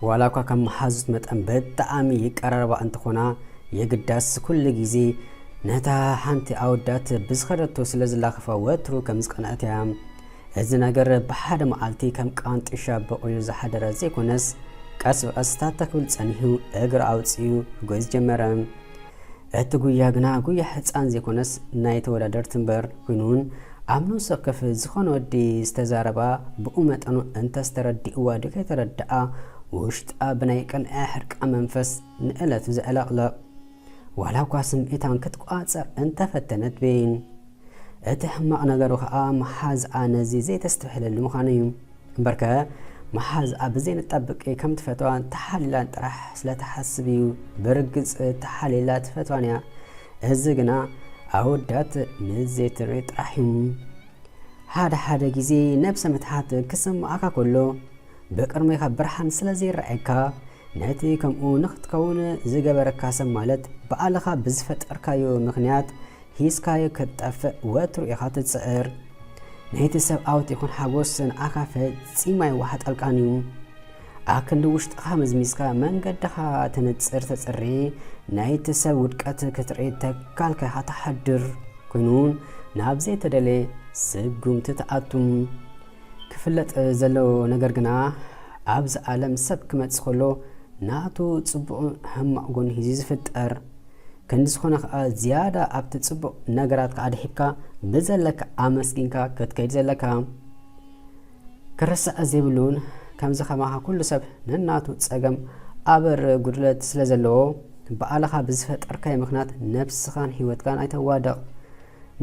ዋላ እኳ ከም መሓዙት መጠን ብጣዕሚ ይቀራረባ እንተኾና፣ የግዳስ ኩሉ ግዜ ነታ ሓንቲ ኣወዳት ብዝኸደቶ ስለ ዝላኸፋ ወትሩ ከም ዝቀንዐት እያ። እዚ ነገር ብሓደ መዓልቲ ከም ቃንጢሻ በቑሉ ዝሓደረ ዘይኮነስ፣ ቀስ ብቐስ ታተ ክብል ጸኒሑ እግሪ ኣውጺኡ ክጎይዝ ጀመረ። እቲ ጉያ ግና ጉያ ሕጻን ዘይኮነስ ናይ ተወዳደርቲ እምበር ኮይኑ እውን ኣብ ነፍሲ ወከፍ ዝኾነ ወዲ ዝተዛረባ ብኡ መጠኑ እንተስተረዲእዋ ዶ ከይተረድኣ ውሽጣ ብናይ ቅንኢ ሕርቃ መንፈስ ንእለቱ ዘዕለቕለቕ። ዋላ እኳ ስምዒታን ክትቋጸር እንተፈተነት ቤን እቲ ሕማቕ ነገሩ ኸኣ መሓዝኣ ነዚ ዘይተስተብሕለሉ ምዃኑ እዩ። እምበርከ መሓዝኣ ብዘይነጣብቂ ከም ትፈትዋ ተሓሊላ ጥራሕ ስለ ትሓስብ እዩ። ብርግጽ ተሓሊላ ትፈትዋን እያ። እዚ ግና ኣወዳት ምስ ዘይትርኢ ጥራሕ እዩ። ሓደ ሓደ ግዜ ነብሰ ምትሓት ክስምዓካ ከሎ ብቅድሜኻ ብርሃን ስለ ዘይረኣየካ ነቲ ከምኡ ንኽትከውን ዝገበረካ ሰብ ማለት ባዕልኻ ብዝፈጠርካዮ ምኽንያት ሂዝካዮ ክትጠፍእ ወትሩ ኢኻ ትጽዕር። ናይቲ ሰብ ዓወት ይኹን ሓጎስ ንዓኻ ፈጺሙ ኣይወሓጠልካን እዩ። ኣክንዲ ውሽጥኻ መዝሚዝካ መንገድኻ ተነጽር ተጽሪ ናይቲ ሰብ ውድቀት ክትርኢ ተካልካ ኢኻ ትሓድር። ኮይኑ ናብ ዘይተደልየ ስጉምቲ ትኣቱ። ክፍለጥ ዘለዎ ነገር ግና ኣብዚ ዓለም ሰብ ክመጽእ ከሎ ናቱ ጽቡቕ ሕማቕ ጎኒ ሂዙ ዝፍጠር። ክንዲ ዝኾነ ከኣ ዝያዳ ኣብቲ ጽቡቕ ነገራት ከኣ ድሒብካ ብዘለካ ኣመስጊንካ ክትከይድ ዘለካ። ክርሳዕ ዘይብሉን ከምዚ ከማኻ ኩሉ ሰብ ነናቱ ጸገም ኣበር ጉድለት ስለ ዘለዎ ባዕልኻ ብዝፈጠርካዮ ምኽንያት ነብስኻን ህይወትካን ኣይተዋድቕ።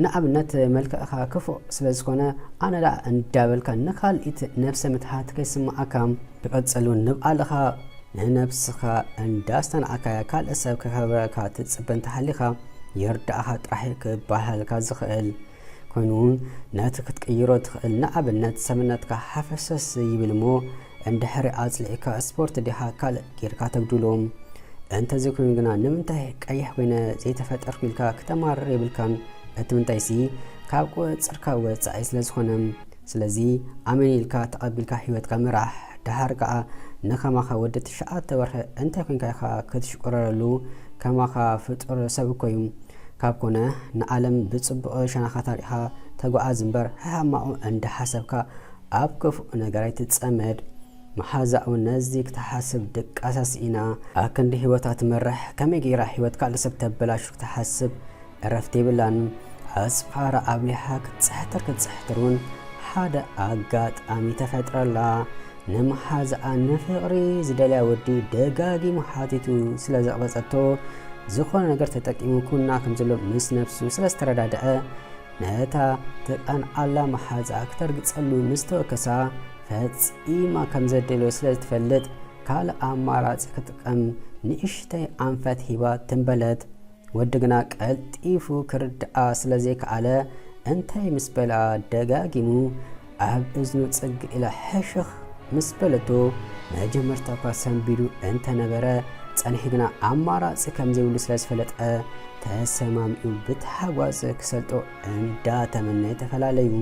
ንኣብነት መልክዕኻ ክፉእ ስለ ዝኾነ ኣነ ደኣ እንዳበልካ ንኻልኢት ነብሰ ምትሓት ከይስምዓካ። ብቐጸሉ ንባዕልኻ ንነብስኻ እንዳስተናኣካያ ካልእ ሰብ ከኸብረካ ትጽበ እንተሃሊኻ ይርዳእኻ ጥራሕ ክበሃልካ ዝኽእል ኮይኑ ነቲ ክትቅይሮ ትኽእል። ንኣብነት ሰብነትካ ሓፈሰስ ይብል እሞ እንድሕሪ ኣጽሊዕካ ስፖርት ዲኻ ካልእ ጌርካ ተግድሎ። እንተዘይኮይኑ ግና ንምንታይ ቀይሕ ኮይነ ዘይተፈጠርኩ ኢልካ ክተማርር የብልካን። እቲ ምንታይሲ ካብ ቁጽጽርካ ወጻኢ ስለ ዝኾነ። ስለዚ ኣሜን ኢልካ ተቐቢልካ ህይወትካ ምራሕ። ደሓር ከኣ ንኸማኻ ወዲ ትሽዓተ ወርሒ እንታይ ኮንካ ኢኻ ክትሽቁረረሉ? ከማኻ ፍጡር ሰብ እኮ እዩ። ካብ ኮነ ንዓለም ብጽቡቕ ሸነኻታ ርኢኻ ተጓዓዝ እምበር ሕማቑ እንዳሓሰብካ ኣብ ክፉእ ነገር ኣይትጸመድ። መሓዛኡ ነዚ ክትሓስብ ድቃሳ ስኢና ኣክንዲ ህይወታ ትመርሕ ከመይ ገይራ ህይወት ካልእ ሰብ ተበላሹ ክትሓስብ እረፍቲ የብላን። ኣጽፋራ ኣብሊሓ ክትጽሕትር ክትጽሕትር እውን ሓደ ኣጋጣሚ ተፈጥረላ። ንመሓዛኣ ንፍቕሪ ዝደልያ ወዲ ደጋጊሙ ሓቲቱ ስለ ዘቕበጸቶ ዝኾነ ነገር ተጠቂሙ ኩና ከም ዘሎ ምስ ነብሱ ስለ ዝተረዳድዐ ነታ ትቐንዓላ መሓዛኣ ክተርግጸሉ ምስ ተወከሳ ፈጺማ ከም ዘደልዮ ስለ ዝትፈልጥ ካልእ ኣማራጺ ክጥቀም ንእሽተይ ኣንፈት ሂባ ትንበለት። ወዲ ግና ቀልጢፉ ክርድኣ ስለ ዘይከኣለ እንታይ ምስ በላ ደጋጊሙ ኣብ እዝኑ ጽግ ኢላ ሕሽኽ ምስ በለቶ መጀመርታ እኳ ሰንቢዱ እንተነበረ ጸኒሑ ግና ኣማራጺ ከም ዘይብሉ ስለ ዝፈለጠ ተሰማሚዑ ብታሕጓስ ክሰልጦ እንዳተመነየ ተፈላለዩ።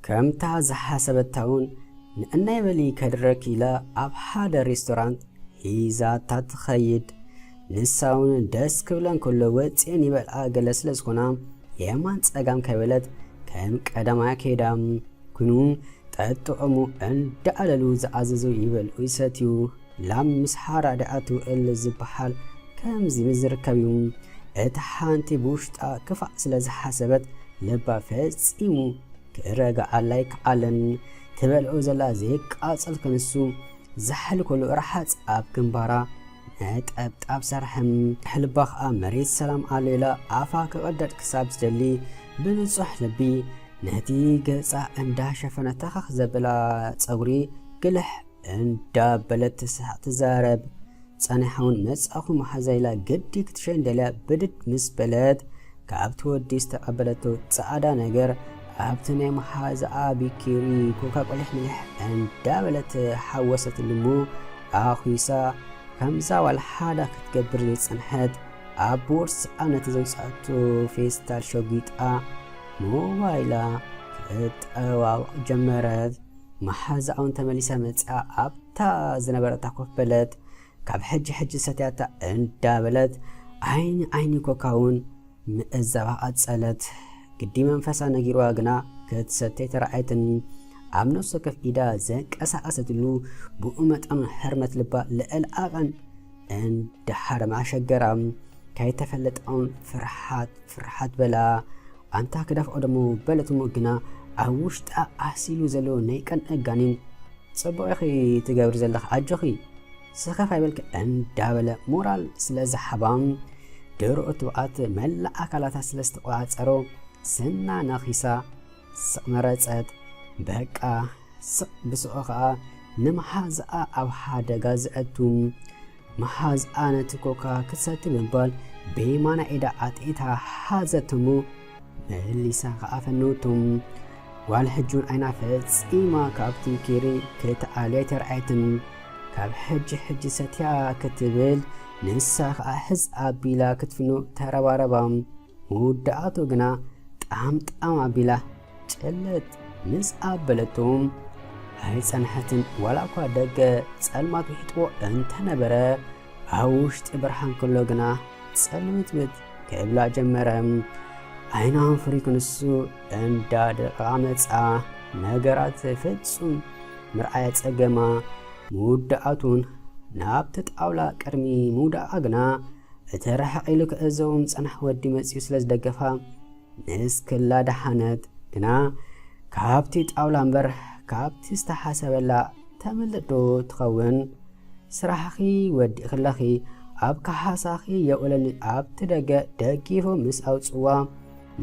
ከምታ ዝሓሰበታ እውን ንእናይ በሊ ከድረክ ኢላ ኣብ ሓደ ሬስቶራንት ሒዛታ ትኸይድ። ንሳ እውን ደስ ክብለን ከሎ ወፂኤን ይበልዓ ገለ ስለ ዝኾና የማን ፀጋም ከይበለት ከም ቀደማያ ከይዳ ኩኑ ጠጥዖሙ እንዳኣለሉ ዝኣዘዞ ይበልዑ ይሰትዩ። ላም ምስ ሓራ ደኣ ትውዕል ዝበሃል ከምዚ ምስ ዝርከብ እዩ። እታ ሓንቲ ብውሽጣ ክፋእ ስለ ዝሓሰበት ልባ ፈጺሙ ክረግኣላ ኣይከኣለን። ትበልዖ ዘላ ዘይቃጸል ክንሱ ዝሓል ከሎ ረሓጽ ኣብ ግንባራ ነጠብጣብ ሰርሐ። ሕልባ ኸኣ መሬት ሰላም ኣሎ ኢላ ኣፋ ክቕደድ ክሳብ ዝደሊ ብንጹሕ ልቢ ነቲ ገጻ እንዳሸፈነ ተኸኽ ዘብላ ጸጉሪ ግልሕ እንዳበለት ትስሕቕ ትዛረብ። ጸኒሓ እውን መጻኹ መሓዛ ኢላ ግዲ ክትሸይን ደልያ ብድድ ምስ በለት ካብቲ ወዲ ዝተቐበለቶ ጻዕዳ ነገር ኣብቲ ናይ መሓዛኣ ቢኪሪ ኮካ ቆሊሕ ምልሕ እንዳበለት ሓወሰትሉ እሞ ኣኹሳ ከምዛ ዋላ ሓዳ ክትገብር ዘይጸንሐት ኣብ ቦርስኣ ነቲ ዘውፅኣቶ ፌስታል ሸጒጣ ሞባይላ ክትጠዋውቕ ጀመረት። መሓዛኣ እውን ተመሊሳ መፂኣ ኣብታ ዝነበረታ ኮፍ በለት። ካብ ሕጂ ሕጂ ሰትያታ እንዳበለት ዓይኒ ዓይኒ ኮካ እውን ምእዛባ ቀጸለት። ግዲ መንፈሳ ነጊርዋ ግና ክትሰትይ ተራኣየትን። ኣብ ነፍሲ ወከፍ ኢዳ ዘንቀሳቐሰትሉ ብኡ መጠን ሕርመት ልባ ልዕል ዓቐን እንዳሓረመ ኣሸገራ። ከይተፈለጠ እውን ፍርሓት ፍርሓት በላ። ኣንታ ክደፍኦ ደሞ በለት እሞ ግና ኣብ ውሽጣ ዓሲሉ ዘሎ ናይ ቀን እጋኒን ጽቡቕ ኢኺ ትገብሪ ዘለኺ ኣጆኺ ስኸፍ ኣይበልኪ እንዳበለ ሞራል ስለ ዝሃባ ድሮ ትብዓት መላእ ኣካላታ ስለ ዝተቆጻጸሮ ስና ነኺሳ ስቕ መረጸት። በቃ ስቕ ብስቑ ኸኣ ንመሓዝኣ ኣብ ሓደጋ ዘእቱ። መሓዝኣ ነቲ ኮካ ክትሰቲ ብምባል ብየማና ኢዳ ዓጢታ ሓዘት እሞ መሊሳ ኸኣ ፈነወቶ። ጓል ሕጂ እውን ዓይና ፈጺማ ካብቲ ኬሪ ክትኣሊ ኣይተርኣየትን። ካብ ሕጂ ሕጂ ሰትያ ክትብል ንሳ ኸኣ ሕዝ ኣቢላ ክትፍኖ ተረባረባ። መወዳእቱ ግና ጣምጣም ኣቢላ ጭልጥ ምስ ኣበለቶ ኣይጸንሐትን። ዋላ እኳ ደገ ጸልማት ውሒጥዎ እንተነበረ ኣብ ውሽጢ ብርሃን ከሎ ግና ጽልምትምት ክብላ ጀመረ። ዓይና ፍሪ ክንሱ እንዳደቐቓ መጻ። ነገራት ፍጹም ምርኣያ ጸገማ። መወዳእቱን ናብቲ ጣውላ ቅድሚ ምውዳቓ ግና እቲ ርሕቕ ኢሉ ክዕዘቦም ዝጸንሐ ወዲ መጺኡ ስለ ዝደገፋ ንስክላ ደሓነት። ግና ካብቲ ጣውላ እምበር ካብቲ ዝተሓሰበላ ተምልጥ ዶ ትኸውን? ስራሕኺ ወዲእኽለኺ ኣብ ካሓሳኺ የውዕለኒ። ኣብቲ ደገ ደጊፉ ምስ ኣውጽዋ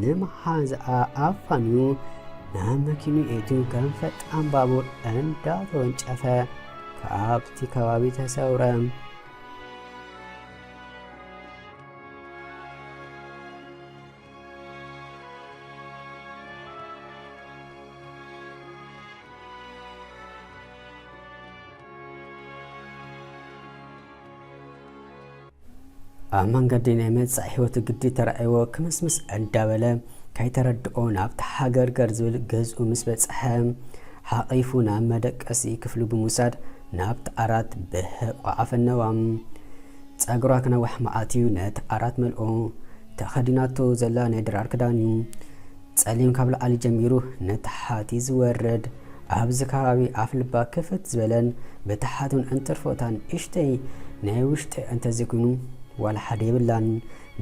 ንመሓዝኣ ኣፋንዩ ናብ መኪኑ የእትዩ ከም ፈጣን ባቡር እንዳተወንጨፈ ካብቲ ከባቢ ተሰውረ። ኣብ መንገዲ ናይ መጻኢ ህይወቱ ግዲ ተራእይዎ ክምስምስ እንዳበለ ከይተረድኦ ናብቲ ሃገርገር ዝብል ገዝኡ ምስ በጽሐ ሓቒፉ ናብ መደቀሲ ክፍሉ ብምውሳድ ናብቲ ዓራት ብሕቋ ኣፈነዋ። ጸጉራ ክነውሕ መዓት እዩ ነቲ ዓራት መልኦ። ተኸዲናቶ ዘላ ናይ ድራር ክዳን እዩ። ጸሊም ካብ ላዕሊ ጀሚሩ ንታሕቲ ዝወርድ። ኣብዚ ከባቢ ኣፍ ልባ ክፍት ዝበለን ብታሕቱን እንትርፎታ ንእሽተይ ናይ ውሽጢ እንተዘይኮይኑ ዋላ ሓደ የብላን።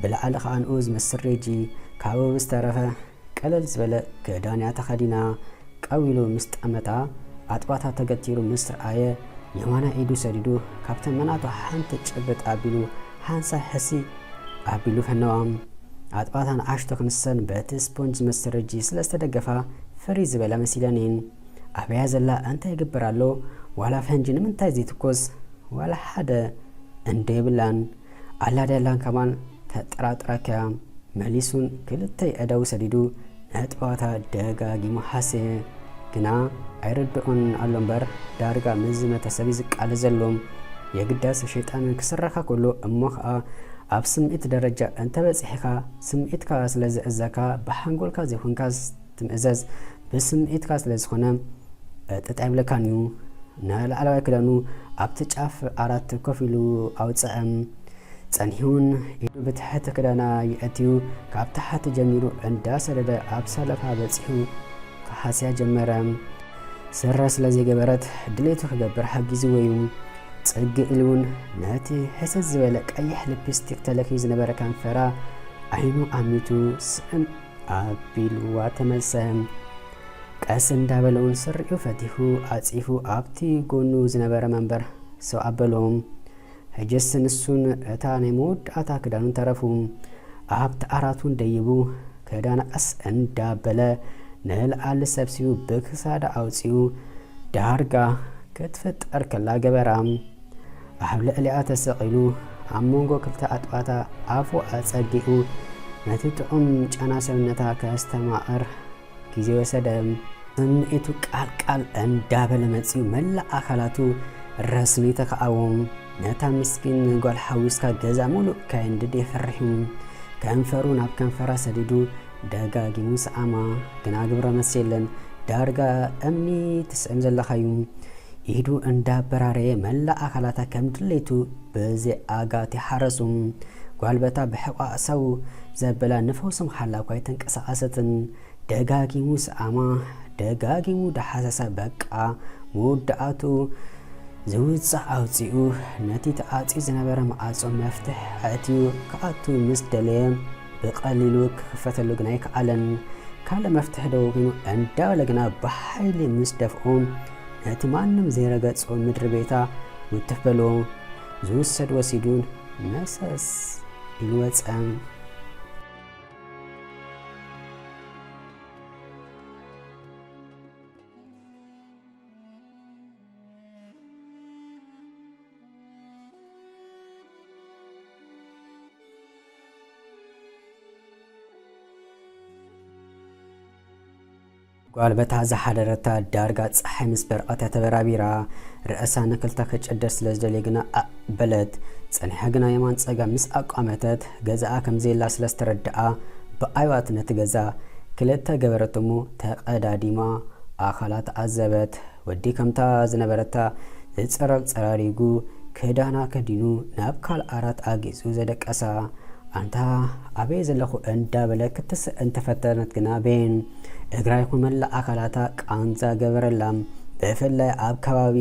ብላዕሊ ኸኣ ንኡ ዝመስል ሬጂ ካብኡ ብዝተረፈ ቀለል ዝበለ ክዳን እያ ተኸዲና። ቀዊሉ ምስ ጠመታ ኣጥባታ ተገቲሩ ምስ ረኣየ የማናይ ኢዱ ሰዲዱ ካብተን መናቱ ሓንቲ ጭብጥ ኣቢሉ ሓንሳብ ሕሲ ኣቢሉ ፈነዋ። ኣጥባታ ንኣሽቱ ክንሰን በቲ ስፖንጅ ዝመስል ሬጂ ስለ ዝተደገፋ ፍርይ ዝበላ መሲለኒ። ኣበያ ዘላ እንታይ ይግበር ኣሎ? ዋላ ፈንጂ ንምንታይ ዘይትኮስ? ዋላ ሓደ እንዶ የብላን። ኣላ ድያላን ከማን ተጠራጥራካ። መሊሱን ክልተ ኣእዳዉ ሰዲዱ ነጥባታ ደጋጊሙ ሓሰየ። ግና ኣይርድኦን ኣሎ እምበር ዳርጋ ምስ ዝመተ ሰብ እዩ ዝቃለስ ዘሎ። የግዳስ ሸይጣን ክስረኻ ከሎ እሞ ኸኣ ኣብ ስምዒት ደረጃ እንተበጺሕኻ ስምዒትካ ስለ ዝእዘካ ብሓንጎልካ ዘይኮንካስ ትምእዘዝ ብስምዒትካ ስለ ዝኾነ ጥጥ ኣይብለካን እዩ። ንላዕለዋይ ክዳኑ ኣብቲ ጫፍ ዓራት ኮፍ ኢሉ ኣውፅአ። ጸኒሑን ኢዱ ብትሕቲ ክዳና የእትዩ ካብ ታሕቲ ጀሚሩ እንዳሰደደ ኣብ ሰለፋ በጺሑ ክሓስያ ጀመረ። ስረ ስለ ዘይገበረት ድሌቱ ክገብር ሓጊዝዎ እዩ። ጽግእ ኢሉ እውን ነቲ ሕስስ ዝበለ ቀይሕ ሊፕስቲክ ተለኽዩ ዝነበረ ከንፈራ ዓይኑ ኣሚቱ ስእም ኣቢልዋ ተመልሰ። ቀስ እንዳበለ እውን ስሪኡ ፈቲሑ ኣጺፉ ኣብቲ ጎኑ ዝነበረ መንበር ሰው ኣበሎ። ሕጅስ ንሱን እታ ናይ መወዳእታ ክዳኑን ተረፉ። ኣብቲ ዓራት እውን ደይቡ ክዳና ቀስ እንዳበለ ንላዕሊ ሰብሲቡ ብክሳዳ ኣውጺኡ ዳርጋ ክትፍጠር ከላ ገበራ። ኣብ ልዕሊኣ ተሰቒሉ ኣብ መንጎ ክልተ ኣጥባታ ኣፉ ኣጸጊዑ ነቲ ጥዑም ጨና ሰብነታ ከስተማቕር ግዜ ወሰደ። ስምዒቱ ቃልቃል እንዳበለ መጺኡ መላእ ኣካላቱ ረስኒ ተኸኣዎ። ነታ ምስኪን ጓል ሓዊስካ ገዛ ሙሉእ ከየንድድ የፍርሕ እዩ። ከንፈሩ ናብ ከንፈራ ሰዲዱ ደጋጊሙ ሰኣማ፣ ግና ግብረ መልሲ የለን። ዳርጋ እምኒ ትስዕም ዘለኻዩ። ኢዱ እንዳበራረየ መላእ ኣካላታ ከም ድሌቱ ብዘይ ኣጋት ይሓረሱ። ጓል በታ ብሕቋ ሰው ዘበላ ንፈውሲ መሓላ እኳ ኣይተንቀሳቐሰትን። ደጋጊሙ ሰኣማ፣ ደጋጊሙ ዳሓሰሳ። በቃ መወዳእቱ ዝውጻእ ኣውጺኡ፣ ነቲ ተዓጽዩ ዝነበረ መዓጾ መፍትሕ ኣእትዩ ክኣቱ ምስ ደለየ፣ ብቐሊሉ ክኽፈተሉ ግና ኣይከኣለን። ካልእ መፍትሕ ደው ኮይኑ እንዳበለ ግና ብሓይሊ ምስ ደፍኦ፣ ነቲ ማንም ዘይረገጾ ምድሪ ቤታ ውትፍ በሎ። ዝውሰድ ወሲዱ መሰስ ኢሉ ወጸ። ጓል በታ ዝሓደረታ ዳርጋ ጸሓይ ምስ በርቐት እያ ተበራቢራ። ርእሳ ንክልተ ክጭደር ስለ ዝደልየ ግና ኣእ በለት። ጸኒሓ ግና የማን ጸጋም ምስ ኣቋመተት፣ ገዛኣ ከም ዘየላ ስለ ዝተረድኣ፣ ብኣይዋት ነቲ ገዛ ክልተ ገበረት እሞ ተቐዳዲማ ኣኻላ ተዓዘበት። ወዲ ከምታ ዝነበረታ ዝጸረግ ጸራሪጉ፣ ክዳና ከዲኑ ናብ ካልእ ዓራት ኣጊጹ ዘደቀሳ። ኣንታ ኣበይ ዘለኹ እንዳበለ ክትስእ እንተፈተነት ግና ቤን እግራ ይኹን መላእ ኣካላታ ቃንዛ ገበረላ። ብፍላይ ኣብ ከባቢ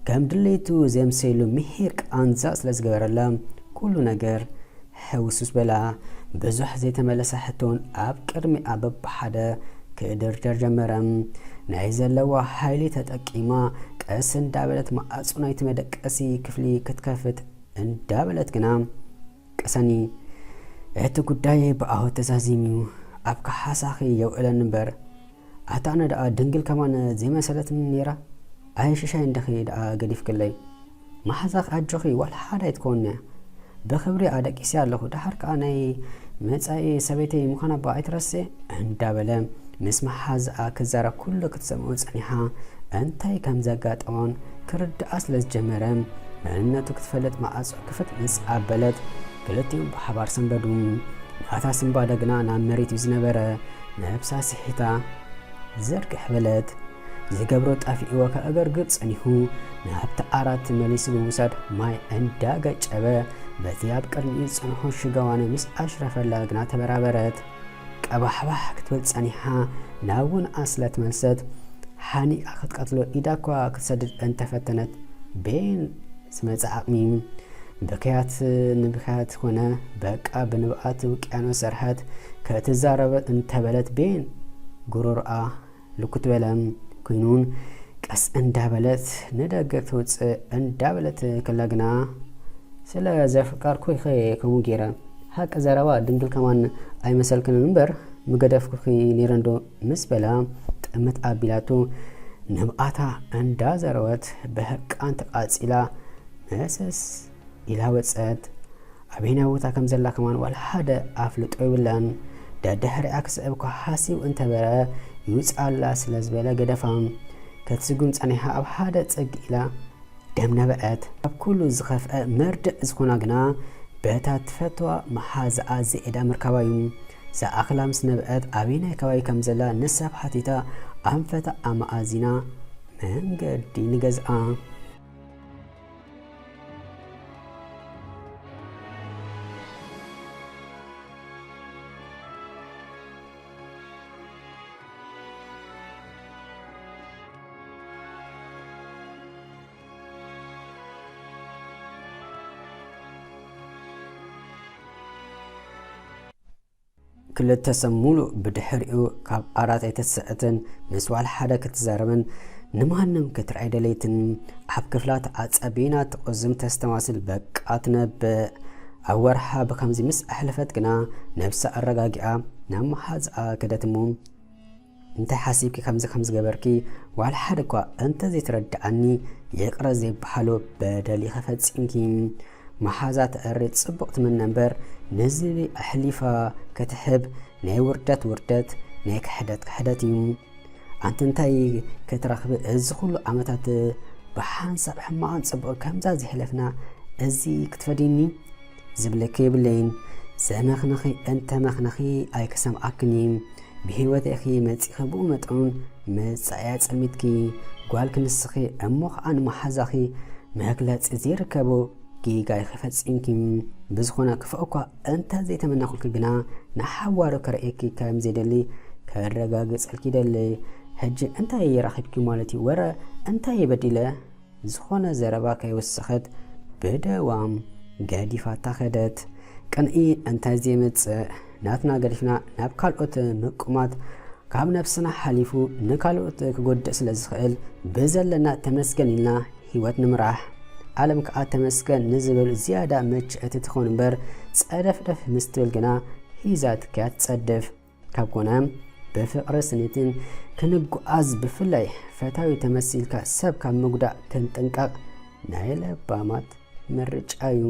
ከም ድሌቱ ዘምሰይሉ ምሂር ቃንዛ ስለ ዝገበረላ ኩሉ ነገር ሕውስውስ በላ። ብዙሕ ዘይተመለሰ ሕቶን ኣብ ቅድሚኣ በብሓደ ክድርደር ጀመረ። ናይ ዘለዋ ሓይሊ ተጠቂማ ቀስ እንዳበለት መዓጹ ናይቲ መደቀሲ ክፍሊ ክትከፍት እንዳበለት ግና፣ ቅሰኒ፣ እቲ ጉዳይ ብኣሁ ተዛዚሙ እዩ፣ ኣብ ካሓሳኺ የውዕለኒ እምበር፣ ኣታ ኣነ ደኣ ድንግል ከማን ዘይመሰለትኒ ነይራ። ኣየ ሽሻይ እንዲኺ ደኣ ገዲፍክለይ። መሓዛኺ ኣጆኺ ዋላ ሓደ ኣይትከውንያ። ብኽብሪ ኣደቂሰያ ኣለኹ፣ ደሓር ከኣ ናይ መጻኢ ሰበይተይ ምዃና እባ ኣይትረስዕ እንዳበለ ምስ መሓዛኣ ክዛረብ ኩሉ ክትሰምዖ ጸኒሓ። እንታይ ከም ዘጋጠሞን ክርድኣ ስለ ዝጀመረ፣ መንነቱ ክትፈልጥ መዓጾ ክፍት ምስ ኣበለት፣ ክልቲኦም ብሓባር ሰንበዱ። ናታ ስንባደ ግና ናብ መሬት እዩ ዝነበረ። ነብሳ ስሒታ ዘርግሕ በለት። ዝገብሮ ጠፊእዎ ከእገርግር ጸኒሑ፣ ናብቲ ዓራት መሊሱ ብምውሳድ ማይ እንዳገጨበ፣ በቲ ኣብ ቅድሚኡ ዝጸንሖ ሽጋዋነ ምስ ኣሽረፈላ ግና ተበራበረት። ቀባሕባሕ ክትብል ጸኒሓ፣ ናብ ጎንኣ ስለ ተመልሰት፣ ሓኒቓ ክትቀትሎ ኢዳ እኳ ክትሰድድ እንተፈተነት፣ ቤን ዝመጸ ዓቕሚ ብኽያት ንብኽያት ኮነ። በቃ ብንብኣት ውቅያኖስ ሰርሐት። ክትዛረብ እንተበለት ቤን ጉሮሮኣ ልኩት በለ። ኮይኑን ቀስ እንዳበለት ንደገ ክትውፅእ እንዳበለት ከላ ግና፣ ስለ ዘፍቀርኩ ኢኸ ከምኡ ገይረ። ሓቂ ዘረባ ድንግል ከማን ኣይመሰልክንን እምበር ምገደፍኩኺ ነይረ እንዶ ምስ በላ፣ ጥምት ኣቢላቱ ንብኣታ እንዳዘረወት ብሕርቃን ተቃጺላ መሰስ ኢላ ወጸት። ኣበየናይ ቦታ ከም ዘላ ከማን ዋላ ሓደ ኣፍልጦ የብላን። ደድሕሪኣ ክስዕብ እኳ ሓሲቡ እንተበረ፣ ይውጽኣላ ስለ ዝበለ ገደፋ። ክትስጉም ጸኒሓ ኣብ ሓደ ጽግ ኢላ ደም ነበዐት። ኣብ ኩሉ ዝኸፍአ መርድእ ዝኾና ግና በታ ትፈትዋ መሓዛኣ ዝኤዳ ምርካባ እዩ። ዝኣኽላ ምስ ነበዐት ኣበየናይ ከባቢ ከም ዘላ ንሰብ ሓቲታ ኣንፈታ ኣመኣዚና መንገዲ ንገዝኣ። ክልተ ሰብ ሙሉእ ብድሕሪኡ ካብ ዓራት ኣይተስዕትን፣ ምስ ዋላ ሓደ ክትዛረብን ንማንም ክትርኣይ ደለይትን። ኣብ ክፍላ ተዓጸቢና ትቑዝም ተስተማስል በቃ ትነብእ። ኣብ ወርሓ ብኸምዚ ምስ ኣሕለፈት ግና ነብሳ ኣረጋጊኣ ናብ መሓዝኣ ከደት እሞ፣ እንታይ ሓሲብኪ ከምዚ ከም ዝገበርኪ ዋላ ሓደ እኳ እንተ ዘይተረድኣኒ፣ ይቕረ ዘይበሃሎ በደል ኢኺ ፈጺምኪ። መሓዛ ተዕሪ ጽቡቕ ትምነ እምበር፣ ንዝቢ ኣሕሊፋ ክትሕብ ናይ ውርደት ውርደት፣ ናይ ክሕደት ክሕደት እዩ። ኣንቲ እንታይ ክትረኽቢ እዚ ኩሉ ዓመታት ብሓንሳብ ሕማቕን ጽቡቕን ከምዛ ዘሕለፍና እዚ ክትፈድኒ ዝብለኪ የብለይን። ዘመኽንኺ እንተ መኽንኺ ኣይክሰምዓክን እየ። ብህይወት ኢኺ መጺኺ ብኡ መጠን መጻእያ ጸልሚትኪ ጓል ክንስኺ እሞ ኸኣ ንመሓዛኺ መግለጺ ዘይርከቦ ጌጋ ኢኺ ፈጺምኪ። ብዝኾነ ክፉእ እኳ እንተ ዘይተመነኹልኪ ግና ንሓዋሩ ከርእየኪ ከም ዘይደሊ ከረጋግጸልኪ ይደሊ። ሕጂ እንታይ እየ ረኺብኪ ማለት እዩ? ወረ እንታይ እየ በዲለ? ዝኾነ ዘረባ ከይወሰኸት ብደዋም ገዲፋታ ከደት። ቅንኢ እንታይ ዘየምጽእ ናትና ገዲፍና ናብ ካልኦት ምቁማት ካብ ነብስና ሓሊፉ ንካልኦት ክጎድእ ስለ ዝኽእል ብዘለና ተመስገን ኢልና ህይወት ንምራሕ። ዓለም ከኣ ተመስገን ንዝብል ዝያዳ ምችእቲ ትኾን እምበር ጸደፍደፍ ምስ ትብል ግና ሒዛትካ ትጸድፍ። ካብ ኮነ ብፍቕሪ ስኒትን ክንጓዓዝ ብፍላይ ፈታዊ ተመሲልካ ሰብ ካብ ምጉዳእ ክንጥንቀቕ ናይ ለባማት ምርጫ እዩ።